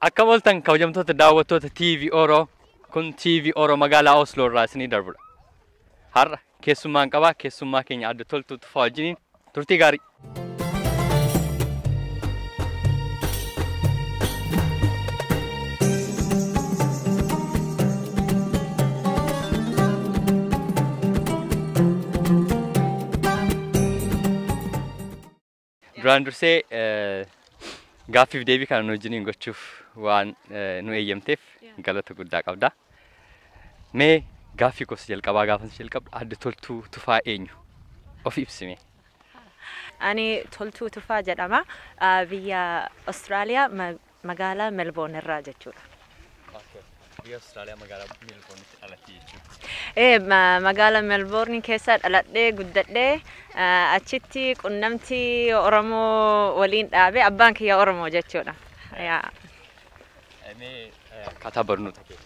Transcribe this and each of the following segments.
Akkam ooltan, kabajamtoota daawwattoota TV Oro. Kun TV Oro magaalaa Osloo irraa isinii darbudha. Har'a keessummaan qabaa, keessummaa keenya Adde Toltuu Tufaa wajjiniin turtii gaarii. Duraan dursee gaaffiif deebii kana nu wajjiniin gochuuf waan nu eeyyamteef galata guddaa qabda. Mee gaaffii gosa jalqabaa gaafa jalqabdu, Adde Toltuu Tufaa eenyu? Of ibsime. Ani Toltuu Tufaa jedhama. Biyya Austraaliyaa, magaalaa Melbourne irraa jechuudha. Biyya Austraaliyaa magaalaa Melbournetti dhalatte jechuudha. Ee, magaalaa Melbourne keessa dhaladhee guddadhee, achitti qunnamtii Oromoo waliin dhaabe. Abbaan kiyya Oromoo jechuudha. Yaa. Mee akkaataa barnoota kee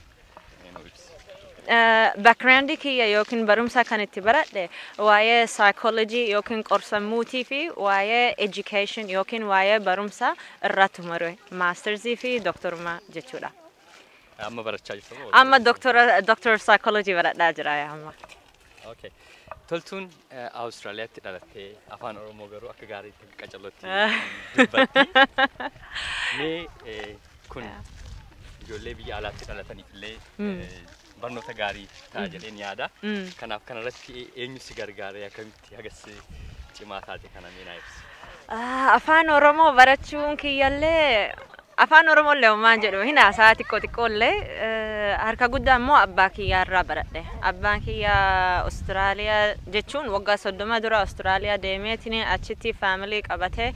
nu ibsi. Background kiyya yookiin barumsa kan itti baradhe waa'ee psychology yookiin qorsammuutii fi waa'ee education yookiin waa'ee barumsa irratti mure, mastersii fi doktorummaa jechuudha. Amma barachaa jirta moo? Amma doctor psychology baradhaa jira amma. Okay. Toltuun Awustiraaliyaatti dhalattee afaan Oromoo garuu akka gaariitti, akka qacalootti dubbatti. Mee kun ijoollee biyya alaatti dhalataniif illee barnoota gaarii ta'a jedheen yaada. Kanaaf kanarratti eenyu si gargaaree, akkamitti hagas cimaa taate, kana mee naa ibsi. Afaan Oromoo barachuun kiyyallee, afaan Oromoo illee homaan jedhu hin haasaa, xiqqoo xiqqoollee. Harka guddaa immoo abbaa kiyyaa irraa baradhe. Abbaan kiyyaa Austraaliyaa jechuun waggaa 30 dura Austraaliyaa deemeetiin achitti family qabatee,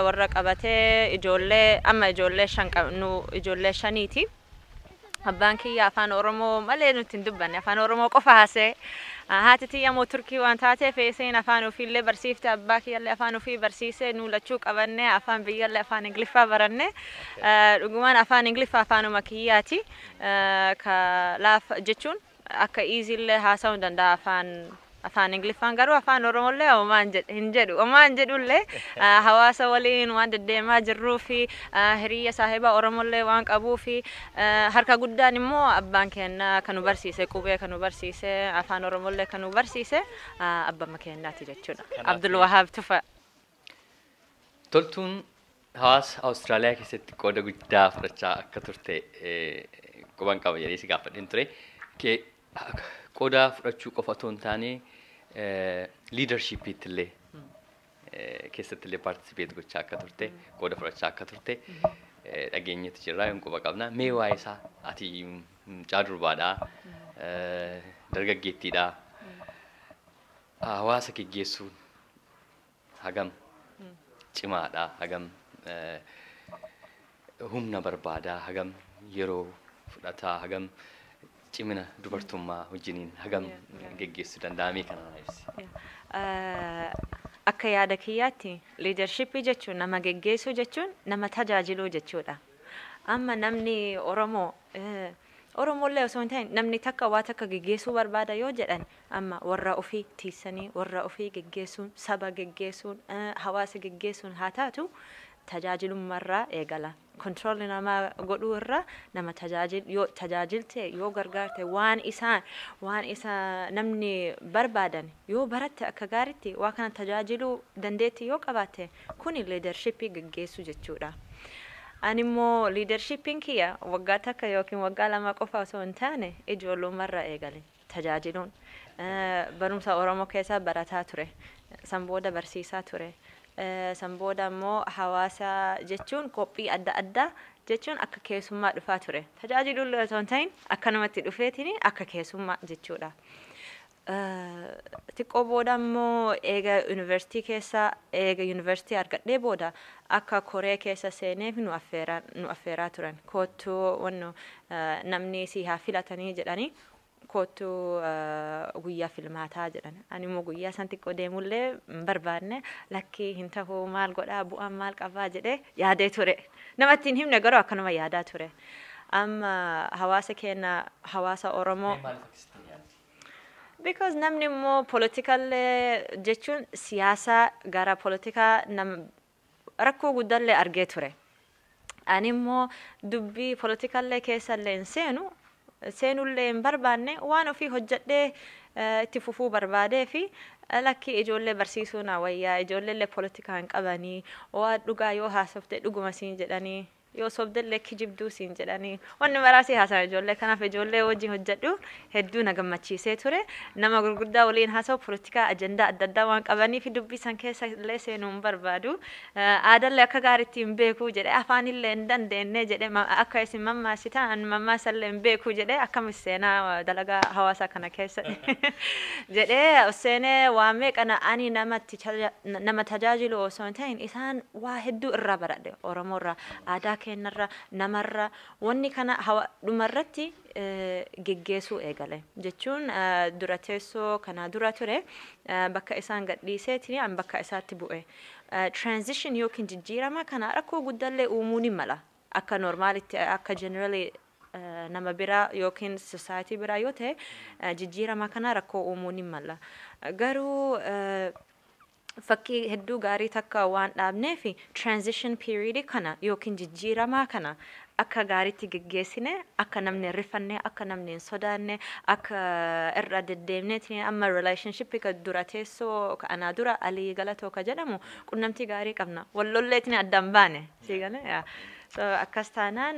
warra qabatee, ijoollee amma ijoollee shan qabnu, ijoollee shaniiti. Abbaan kiyya afaan Oromoo malee nutti hin dubbanne, afaan Oromoo qofa haasee. Haati tiyya immoo Turkii waan taateef isheen afaan ofiillee barsiifte, abbaa kiyyallee afaan ofii barsiisee, nu lachuu qabannee afaan biyyallee afaan Ingiliffaa baranne. Dhugumaan afaan Ingiliffaa afaanuma kiyyaati. Ka laafa jechuun akka easyllee haasa'uu danda'a afaan Ingiliffaan, garuu afaan Oromollee homaan hin jedhu. Homaan jedhullee hawaasa waliin waan deddeemaa jirruu fi hiriyya saahiba Oromollee waan qabuu fi harka guddaan immoo abbaan keenya kan nu barsiise, qubee kan nu barsiise, afaan Oromollee kan nu barsiise abbama keenyaati jechuudha. Abdul Wahaab Tufa. Toltuun hawaasa Awustiraaliyaa keessatti qooda guddaa fudhachaa akka turte quban qaba jedhee si gaafadheen ture. Qooda fudhachuu qofa otoo hin taane leadershipiitti illee keessatti illee participate gochaa akka turte, qooda fudhachaa akka turte dhageenyetu jirra, yoon quba qabna. Mee waa'ee isaa, ati mucaa durbaadhaa, dargaggeettiidhaa, hawaasa geggeessuun hagam cimaadha, hagam humna barbaadaa, hagam yeroo fudhataa, hagam cimina dubartummaa wajjiniin hagam geggeessuu danda'amee, kana naa ibsi. Akka yaada kiyyaatti leadershipii jechuun, nama geggeessuu jechuun, nama tajaajiluu jechuudha. Amma namni Oromoo, Oromollee osoo hin ta'in, namni takka waa takka geggeessuu barbaada yoo jedhan, amma warra ofii tiisanii warra ofii geggeessuun, saba geggeessuun, hawaasa geggeessuun haa taatu, tajaajilummaarraa eegala. Controlli namaa godhuu irraa nama tajaajil yoo tajaajilte, yoo gargaarte, waan isaan waan isa namni barbaadan yoo baratte, akka gaariitti waa kana tajaajiluu dandeettii yoo qabaatte, kuni leadershipii geggeessuu jechuudha. Ani immoo leadershipiin kiyya waggaa 1 yookiin waggaa 2 qofa osoo hin taane ijoollummaarraa eegale tajaajiluun. Barumsa Oromoo keessa barataa ture. San booda barsiisaa ture. San booda immoo hawaasa jechuun qophii adda addaa jechuun akka keessummaa dhufaa ture. Tajaajiluu osoo hin ta'in akkanumatti dhufeetiin akka keessummaa jechuudha. Xiqqoo booda immoo eega yuunivarsiitii keessa, eega yuunivarsiitii argadhee booda akka koree keessa seeneef nu affeeraa turan. Koottuu, wanno namni si haa filatanii jedhanii, koottuu guyyaa filmaataa jedhan. Ani immoo guyyaa san xiqqoo deemullee hin barbaanne, lakkii hin ta'uu, maal godhaa, bu'aan maal qabaa jedhee yaadee ture. Namatti hin himne, garuu akkanuma yaadaa ture. Amma hawaasa keenya, hawaasa Oromoo. Because namni immoo politikallee jechuun siyaasa gara politikaa nam rakkoo guddallee argee ture. Ani immoo dubbii poolitikallee keessallee hin seenu, seenullee hin barbaanne, waan ofii hojjedhee itti fufuu barbaadee fi lakki, ijoollee barsiisuu na wayyaa, ijoolleellee poolitikaa hin qabanii, waan dhugaa yoo haasofte dhuguma siin jedhanii, yoo sobdellee kijibduu siin jedhanii, wanni maraa si haasa'a ijoollee. Kanaaf ijoollee wajjin hojjedhu hedduu na gammachiisee ture. Nama gurguddaa waliin haasa'u poolitikaa ajandaa adda addaa waan qabanii fi dubbii san keessa illee seenuu hin barbaadu. Aadallee akka gaariitti hin beeku jedhe, afaanillee hin dandeenye jedhe, akka isin mammaasitan mammaasallee hin beeku jedhe, akkamis seenaa dalagaa hawaasaa kana keessa jedhee seenee waa meeqana ani namatti nama tajaajilu osoo hin ta'in isaan waa hedduu irraa baradhe, Oromoorraa, aadaa keenyarra, namarra. Wanni kana dhumarratti geggeessuu eegale jechuun dura teessoo kana dura ture bakka isaan gadhiiseetiin an bakka isaatti bu'e. Transition yookiin jijjiirama kana rakkoo guddallee uumuu ni mala, akka normaalitti, akka generally nama biraa yookiin society biraa yoo ta'e jijjiirama kana rakkoo uumuu ni mala. Garuu fakkii hedduu gaarii takka waan dhaabnee fi transition period kana yookiin jijjiiramaa kana akka gaariitti geggeessine, akka namni hin rifanne, akka namni hin sodaanne, akka irra deddeemneetiin amma relationship ka dura teessoo ka anaa dura Alii Galatoo ka jedhamu qunnamtii gaarii qabna, wallolleetiin addaan baane sii galee. So akkas taanaan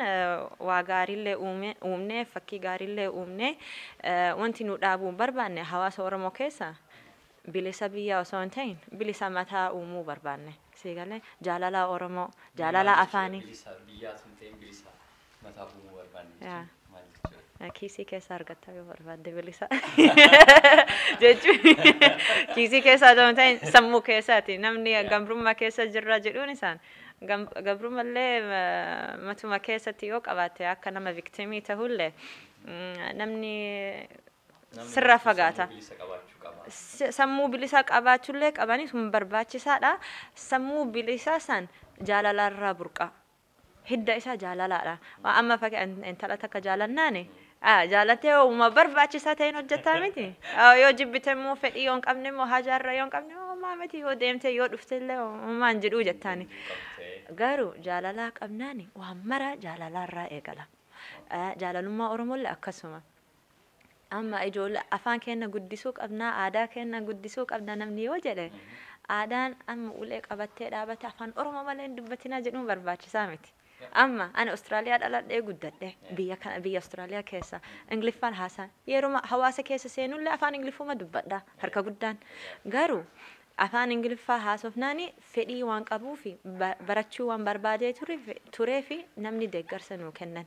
waa gaariillee uumne, fakkii gaariillee uumne. Wanti nu dhaabuu hin barbaanne hawaasa Oromoo keessa bilisa biyyaa osoo hin ta'in bilisa mataa uumuu barbaanne, sii galee, jaalala Oromoo, jaalala afaanii. Bilisa biyyaa sun ta'in bilisa mataa uumuu barbaanne jechuun maal jechuudha? Kiisii keessa argatta yoo barbaadde bilisa jechuun kiisii keessa osoo hin ta'in sammuu keessaati. Namni gabrummaa keessa jirra jedhuun isaan gabrummallee matuma keessatti yoo qabaatte akka nama victimii tahullee namni Namni sirraa sammuu fagaata. bilisa qabaachuu qaba. Sammuu bilisaa qabaachuullee qabanii sun barbaachisaadha. Sammuu bilisaa san jaalalarraa burqa. Hidda isaa jaalalaadha. Waan amma fakkii intala takka jaalannaani jaalattee uuma barbaachisaa ta'een hojjetaa miti. Yoo jibbite immoo fedhii yoo hin qabne immoo hajaarra yoo hin qabne homaa miti, yoo deemte yoo dhufte illee homaa hin jedhuu jettaani. Garuu jaalalaa qabnaani waan mara jaalalarraa eegala. Jaalalummaa Oromollee akkasuma. Amma ijoollee afaan keenya guddisuu qabnaa, aadaa keenya guddisuu qabna namni yoo jedhe, aadaan amma ulee qabattee dhaabatte afaan Oromoo malee hin dubbatinaa jedhuun barbaachisaa miti. Amma ani Austraaliyaa dhaladhee guddadhe, biyya kana, biyya Austraaliyaa keessa Ingiliffaan haasaan, yeroo hawaasa keessa seenullee afaan Ingiliffuma dubbadha harka guddaan. Garuu afaan Ingiliffaa haasofnaani fedhii waan qabuu fi barachuu waan barbaadee turee fi namni deeggarsa nuu kennan.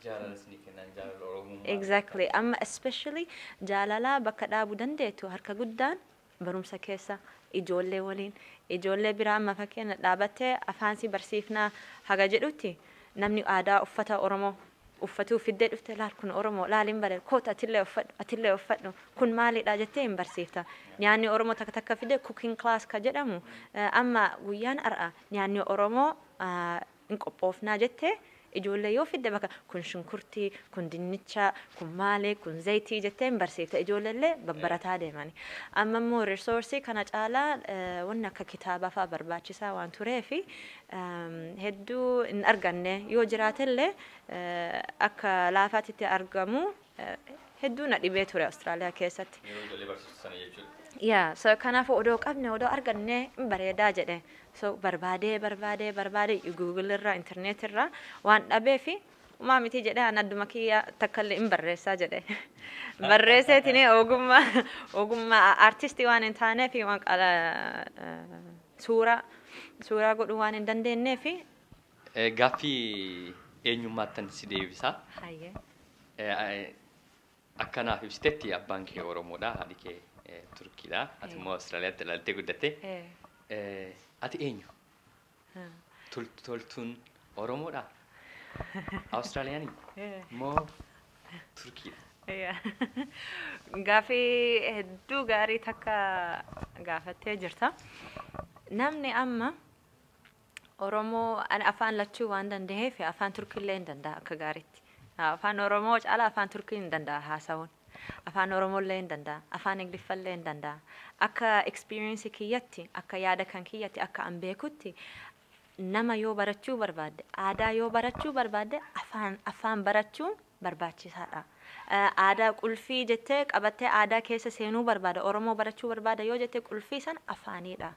Jaalalas ni kennan, jaalala Oromummaa. Exactly. Amma especially jaalalaa bakka dhaabuu dandeettu harka guddaan barumsa keessa, ijoollee waliin, ijoollee biraa amma fakkeenya dhaabattee afaan si barsiifnaa haga jedhutti namni aadaa uffata Oromoo uffatuu fiddee dhufte, laal kun Oromoo laal hin bare, koota atillee uffadhu, atillee uffadhu, kun maalidha jettee hin barsiifta. Nyaanni Oromoo takka takka fidee cooking class ka jedhamu, amma guyyaan har'a nyaanni Oromoo hin qophoofnaa jettee ijoollee yoo fidde, bakka kun shunkurtii, kun dinnicha, kun maali, kun zayitii jettee hin barsiifta, ijoolleellee babbarataa deemani. Amma immoo resource kana caalaa wanni akka kitaabaa fa'aa barbaachisaa waan tureefi hedduu hin arganne, yoo jiraatellee akka laafaatitti argamu hedduu na dhibee ture Austraaliyaa keessatti. Yeroo ijoollee barsiistu sana jechuudha. Yaa, so kanaafuu odoo qabne, odoo arganne hin bareedaa jedhe. So barbaadee barbaadee barbaadee Google irraa, internet irraa waan dhabee fi homaa miti jedhee an adduma kiyya takkallee hin barreessaa jedhe. Barreesseetiin ogummaa artistii waan hin taaneef, waan qala suuraa godhuu waan hin dandeenyeef. Gaaffii eenyummaattan si deebisa. Hayyee. Akkanaaf ibsitetti abbaan kee Oromoodha, haadhi kee Turkiidha. Ati immoo Austraaliyaatti dhalattee guddatte. Ati eenyu? Toltuun Oromoodha? Awustiraaliyaanii? Moo Turkiidha? Gaaffii hedduu gaarii takka gaafattee jirta. Namni amma Oromoo, ani afaan lachuu waan danda'eef afaan Turkiillee hin danda'a akka gaariitti. Afaan Oromoo caalaa afaan Turkii hin danda'a haasa'uun. Afaan Oromollee hin danda'a. Afaan Ingiliffallee hin danda'a. Akka experience kiyyatti, akka yaada kan kiyyatti, akka an beekutti Nama yoo barachuu barbaadde, aadaa yoo barachuu barbaadde, afaan barachuun barbaachisaadha. Aadaa qulfii jettee qabattee aadaa keessa seenuu barbaada, Oromoo barachuu barbaada yoo jette, qulfii san afaanidha.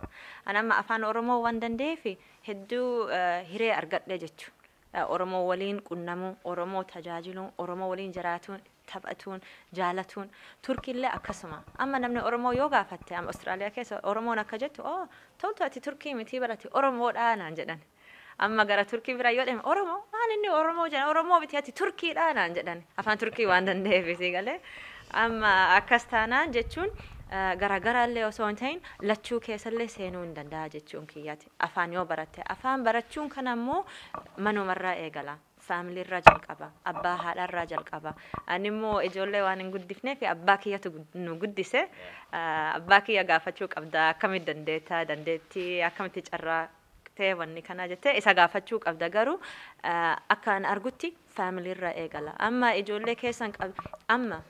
Ani amma afaan Oromoo waan danda'eef hedduu hiree argadhe jechuudha. Oromoo waliin qunnamuu, Oromoo tajaajiluu, Oromoo waliin jiraatuun, taphatuun, jaalatuun. Turkiillee akkasuma. Amma namni Oromoo yoo gaafatte, amma Austraaliyaa keessa Oromoon akka jettu, "Oh, Toltu, ati Turkii mitii barate, Oromoodhaa," naan jedhan. Amma gara Turkii bira yoo deeme, "Oromoo maal inni Oromoo jedhan, Oromoo miti, ati Turkiidhaa," naan jedhan. Afaan Turkii waan danda'eef isii galee. Amma akkas taanaan jechuun garaagaraallee osoo hin ta'in lachuu keessallee seenuu hin danda'a jechuun kiyyaati. Afaan yoo baratte, afaan barachuun kana immoo manumarraa eegala. Familyrraa jalqaba. Abbaa haadharraa jalqaba. Ani immoo ijoollee waan hin guddifneef abbaa kiyyatu nu guddise. Abbaa kiyya gaafachuu qabda, akkamitti dandeetta, dandeettii akkamitti carraa ta'e wanni kana jettee isa gaafachuu qabda, garuu akka an argutti familyrraa eegala. Amma ijoollee keessan qab amma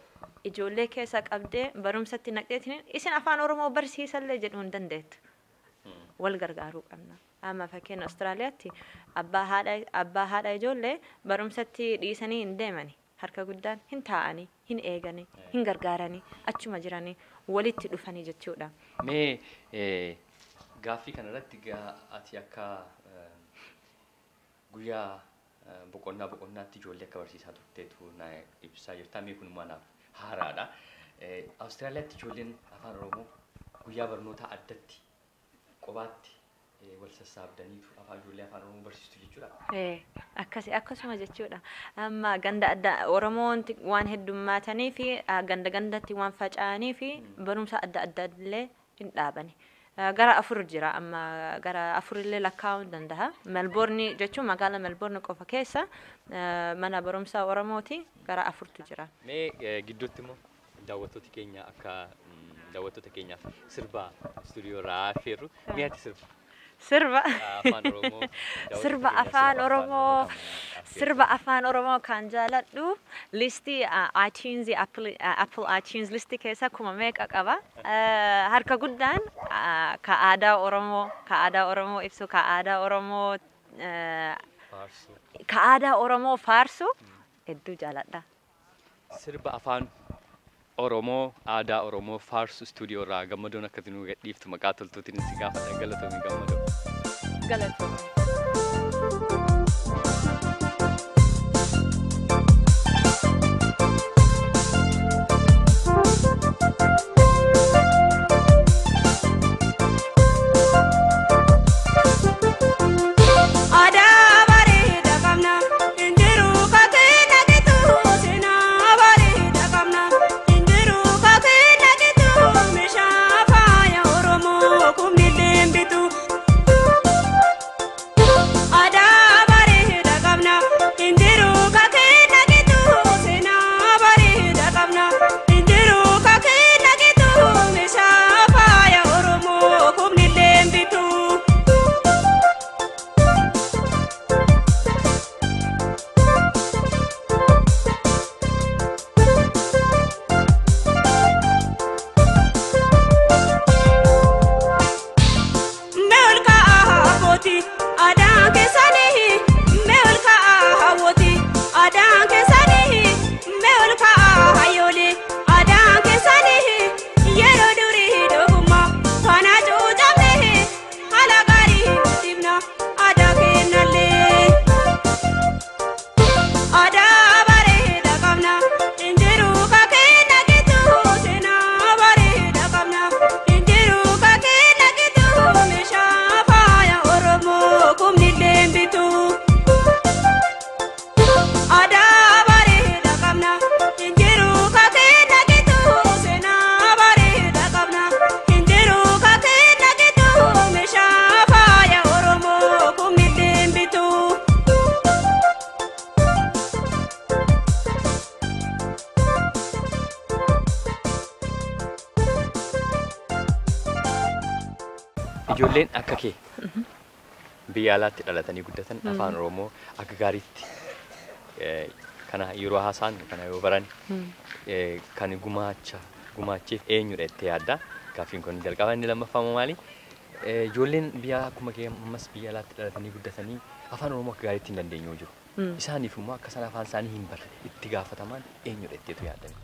ijoollee keessa qabdee barumsatti naqxeetiin isin afaan Oromoo barsiisallee jedhuu hin dandeettu. Wal gargaaruu qabna. Amma fakkeenya Austraaliyaatti abbaa haadha ijoollee barumsatti dhiisanii hin deemani. Harka guddaan hin taa'anii, hin eeganii, hin gargaaranii, achuma jiranii walitti dhufanii jechuudha. Mee gaaffii kanarratti ati akka guyyaa boqonnaa boqonnaatti ijoollee akka barsiisaa turteetu na ibsaa jirta. Mee kun immoo anaaf haaraadha. Awustiraaliyaatti ijoolleen afaan Oromoo guyyaa barnootaa addatti qobaatti wal sassaabdaniitu afaan ijoollee afaan Oromoo barsiistu jechuudha. Akkasi, akkasuma jechuudha. Amma ganda adda Oromoon waan heddummaatanii fi ganda gandatti waan faca'anii fi barumsa adda adda illee hin dhaabani. Gara afur jira, amma gara afurillee lakkaa'uu danda'a. Melbourne jechuun magaalaa Melbourne qofa keessa mana barumsaa Oromooti gara afurtu jira. Mee gidduutti immoo daawwattoota keenya akka daawwattoota keenyaaf sirba istuudiyoo irraa affeerru, mee ati sirba Sirba afaan Oromoo sirba afaan Oromoo, sirba afaan Oromoo kan jaaladhu listii iTunes, Apple iTunes listii keessa kuma meeqa qaba. Harka guddaan ka aadaa Oromoo, ka aadaa Oromoo ibsu, ka aadaa Oromoo faarsu, ka aadaa Oromoo faarsu hedduu jaaladha. Sirba afaan Oromoo aadaa Oromoo faarsu istuudiyoo irraa Gammadoon akka nu gadhiiftu maqaa Toltuutiin si gaafadha. Galatoomi, Gammadoo. Galatoomii. Aadaa bareeda qabna, injiru kakee nagitu. Seenaa bareeda qabna, injiru kakee nagitu. Meeshaa faaya Oromoo kumnillee bitu. Aadaa bareeda qabna, injiru kakee nagitu. Seenaa bareeda qabna, injiru kakee nagitu. Meeshaa faaya Oromoo kumnillee bitu. Mee ol ka'aa abbootii aadaan keessanii, mee ol ka'aa hawwootii aadaan keessanii, mee ol ka'aa hayyoolee aadaan keessanii. Yeroo durii dhugummaa faana cuucamne, haala gaarii guddifna aadaa kennallee. Aadaa bareeda qabna, injiru kakee nagitu. Seenaa bareeda qabna, injiru kakee nagitu. Meeshaa faaya Oromoo kumnillee bitu. Aadaa bareeda qabna, injiru kakee nagitu. Seenaa bareeda qabna, injiru kakee nagitu. Meeshaa faaya Oromoo kumnillee bitu. Ijoolleen akka kee biyya alaatti dhalatanii guddatan afaan Oromoo akka gaariitti kana yeroo haasa'an kana yoo baran kan gumaacha gumaacheef eenyudha jettee yaadda? Gaaffiin kun jalqaba. Inni lammaffaa immoo maali? Ijoolleen biyya akkuma kee ammas biyya alaatti dhalatanii guddatanii afaan Oromoo akka gaariitti hin dandeenye jiru. Isaaniif immoo akka isaan afaan isaanii hin barre itti gaafatamaan eenyudha jetteetu yaadame?